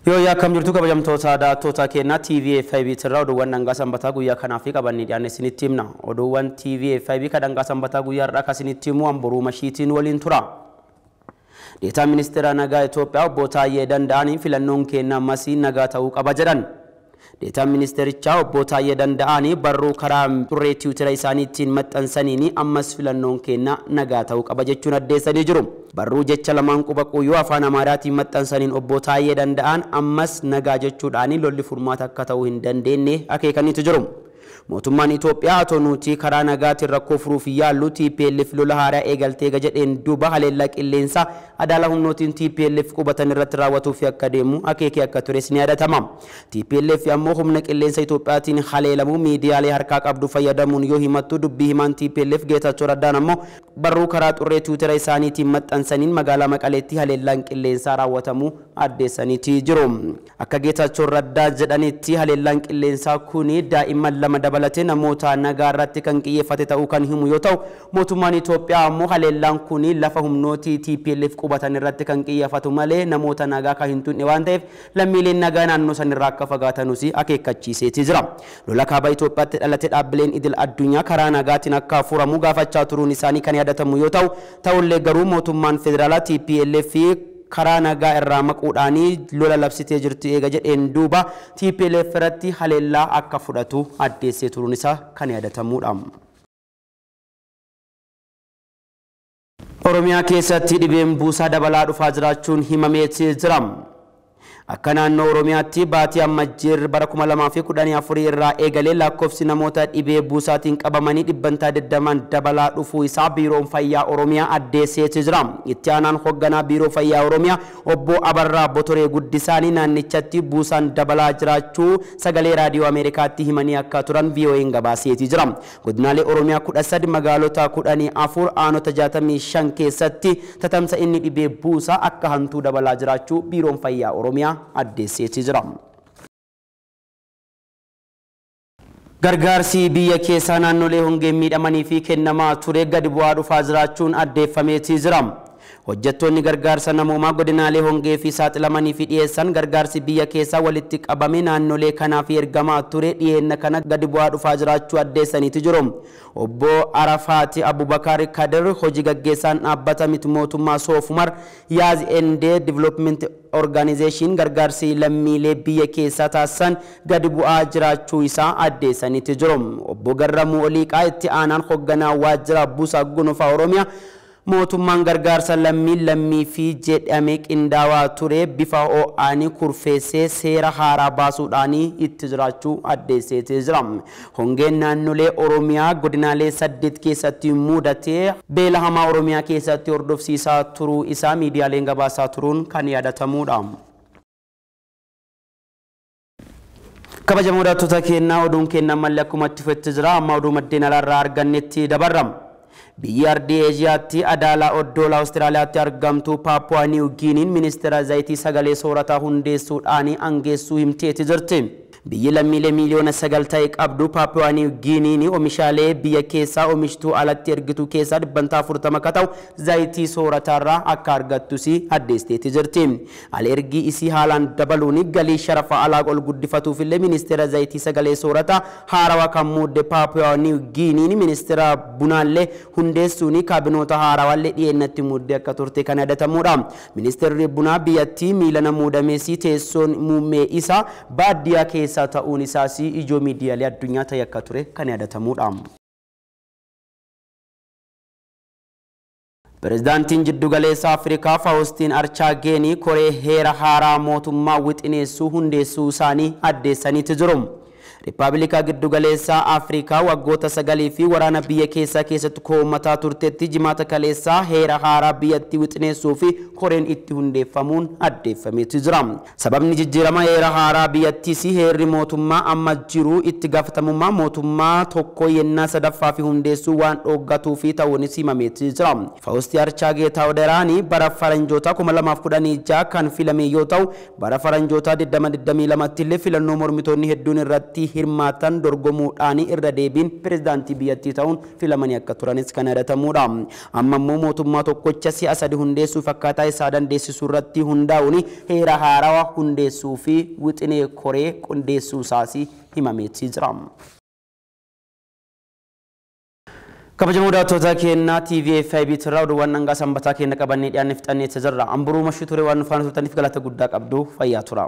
Yoo akkam jirtu kabajamtoota daawwattoota keenyaa TV FIB irraa oduuwwan dhangaa sanbataa guyyaa kanaaf qabannee dhiyaanne isinitti himna. Oduuwwan TV FIB kan dhangaa sanbataa guyyaa har'aa kan isinitti himu Amboruu Mashiitiin waliin tura. Deetaa Ministeera Nagaa Itoophiyaa obbo Taayyee Danda'anii filannoon keenya ammasii nagaa ta'uu qaba jedhan. Deetaan ministeerichaa obbo Taayyee Danda'anii barruu karaa turree tiwutira isaaniitiin maxxansaniin ammas filannoon keenya nagaa ta'uu qaba jechuun addeessanii jiru. Barruu jecha lamaan quba quyyuu afaan Amaaraatiin maxxansaniin obbo Taayyee Danda'an ammas nagaa jechuudhaan lolli furmaata akka ta'uu hin dandeenye akeekaniitu jiru. Mootummaan Itoophiyaa otoo nuti karaa nagaatiin rakkoo furuuf yaallu TPLF lola haaraa eegaltee jedheen duuba haleellaa qilleensaa adaala humnootiin TPLF qubatan irratti raawwatuuf akka deemu akeekee akka tures ni yaadatama. TPLF ammoo humna qilleensa Itoophiyaatiin haleelamuu miidiyaalee harkaa qabdu fayyadamuun yoo himattu dubbii himaan TPLF Geetaachoo Raddaan ammoo barruu karaa xurree tiwutira isaaniitiin maxxansaniin magaalaa Maqaleetti haleellaan qilleensaa raawwatamuu addeessaniiti jiru. Akka Geetaachoo Raddaa jedhanitti haleellaan qilleensaa kuni daa'imman lama dabalatee namoota nagaa irratti kan xiyyeeffate ta'uu kan himu yoo ta'u mootummaan Itoophiyaa ammoo haleellaan kuni lafa humnootii TPLF qubatan irratti kan xiyyeeffatu malee namoota nagaa kan hin tuqne waan ta'eef lammiileen nagaa naannoo sanirraa akka fagaatanus akeekkachiiseeti jira. Lola kaaba Itoophiyaatti dhalate dhaabbileen idil addunyaa karaa nagaatiin akka furamu gaafachaa turuun isaanii kan yaadatamu yoo ta'u ta'ullee garuu mootummaan federaalaa TPLF karaa nagaa irraa maquudhaan lola labsitee jirti eega jedheen duuba TPLF irratti haleellaa akka fudhatu addeessee turuun isaa kan yaadatamudha. Oromiyaa keessatti dhibeen buusaa dabalaa dhufaa jiraachuun himameeti jira. Akka naannoo Oromiyaatti baatii Amajjii bara 2014 irraa eegalee lakkoofsi namoota dhibee buusaatiin qabamanii 20% dabalaa dhufuu isaa Biiroon Fayyaa Oromiyaa addeesseeti jira. Itti aanaan hoogganaa Biiroo Fayyaa Oromiyaa obbo Abarraa Botoree Guddisaanii naannichatti buusaan dabalaa jiraachuu sagalee raadiyoo Ameerikaatti himanii akka turan VOA'n gabaaseeti jira. Godinaalee Oromiyaa 13 magaalota 14 aanota 65 keessatti tatamsa inni dhibee buusaa akka hantuu dabalaa jiraachuu Biiroon Fayyaa Oromiyaa addeesseeti jira. Gargaarsi biyya keessaa naannolee hongeen miidhamanii fi kennamaa ture gadi bu'aa dhufaa jiraachuun addeeffameeti jira. Hojjettoonni gargaarsa namoomaa godinaalee hongee fi saaxilamanii fi dhiyeessan gargaarsi biyya keessaa walitti qabame naannolee kanaaf ergamaa ture dhiyeenna kana gadi bu'aa dhufaa jiraachuu addeessaniiti jiru. Obbo Arafaati Abubakar Kadir hojii gaggeessaan dhaabbata miti mootummaa Soofumar Yaaz Endee Development Organization gargaarsi lammiilee biyya keessaa taasisan gadi bu'aa jiraachuu isaa addeessaniiti jiru. Obbo Garramuu Oliiqaa itti aanaan hoogganaa waajjira Buusaa Gonofaa Oromiyaa mootummaan gargaarsa lammii lammii fi jedhamee qindaawaa ture bifa ho'aanii kurfeessee seera haaraa baasuudhaan itti jiraachuu addeesseeti jira. Hongeen naannolee Oromiyaa godinaalee 8 keessatti mudatee beela hamaa Oromiyaa keessatti hordofsiisaa turuu isaa miidiyaaleen gabaasaa turuun kan yaadatamudha. Kabajamoo daawwattoota keenyaa oduun keenya ammallee akkuma itti fufetti jira. Amma oduu maddeen alaarraa argannetti dabarra. Biyya ardii Eeziyaatti adaalaa oddoola Awustiraaliyaatti argamtu Paapuwaa Niiw Giiniin ministeera zayitii sagalee soorataa hundeessuudhaan angeessuu himteeti jirti. Biyyi lammiilee miiliyoona 9 ta'e qabdu Paapuwaa Niiw Giiniin oomishaalee biyya keessaa oomishtuu alatti ergitu keessaa 40% akka ta'u zayitii soorataarraa akka argattus addeesseeti jirti. Al-ergii isii haalaan dabaluun galii sharafa alaa ol guddifatuuf illee ministeera zayitii sagalee soorataa haarawaa kan muudde Paapuwaa Niiw Giiniin ministeera bunaallee hundeessuun kaabinoota haarawaallee dhiyeennatti muuddee akka turte kan yaadatamudha. Ministeerri bunaa biyyattii miilana muudameessi teessoon muummee isaa baadiyyaa keessa ta'uun isaas ijoo miidiyaalee addunyaa ta'e akka ture kan yaadatamudha. Pireezidaantiin Jiddugaleessa Afrikaa Faawustiin Archaageenii koree heera haaraa mootummaa wixineessuu hundeessuu isaanii addeessaniiti jiru. Riippaabilikaa Giddugaleessaa Afrikaa waggoota 9 fi waraana biyya keessaa keessatti koommataa turtetti jimaata kaleessaa heera haaraa biyyatti wixineessuu fi koreen itti hundeeffamuun addeeffameeti jira. Sababni jijjiirama heera haaraa biyyattiis heerri mootummaa amma jiru itti gaafatamummaa mootummaa tokko yennaa sadaffaa fi hundeessuu waan dhooggatuu fi ta'uunis himameeti jira. Faawustii Archaagee Taawuderaanii bara faranjoota 2016 kan filame yoo ta'u bara faranjoota 2022 illee filannoo mormitoonni hedduun irratti irratti hirmaatan dorgomuudhaan irra deebiin pirezidaantii biyyattii ta'uun filamanii akka turanis kan yaadatamudha. Amma immoo mootummaa tokkocha si'a sadi hundeessuuf akkaataa isaa dandeessisuu irratti hundaa'uun heera haarawaa hundeessuu fi wixinee koree qindeessuu isaas himameetii jira. Kabajamoo daawwattoota keenyaa TV FIB irraa oduuwwan dhangaa sanbataa keenya qabannee dhiyaanne fixannee jirra. Amburuu mashii ture waan nu faana turtaniif galata guddaa qabdu, fayyaa tura.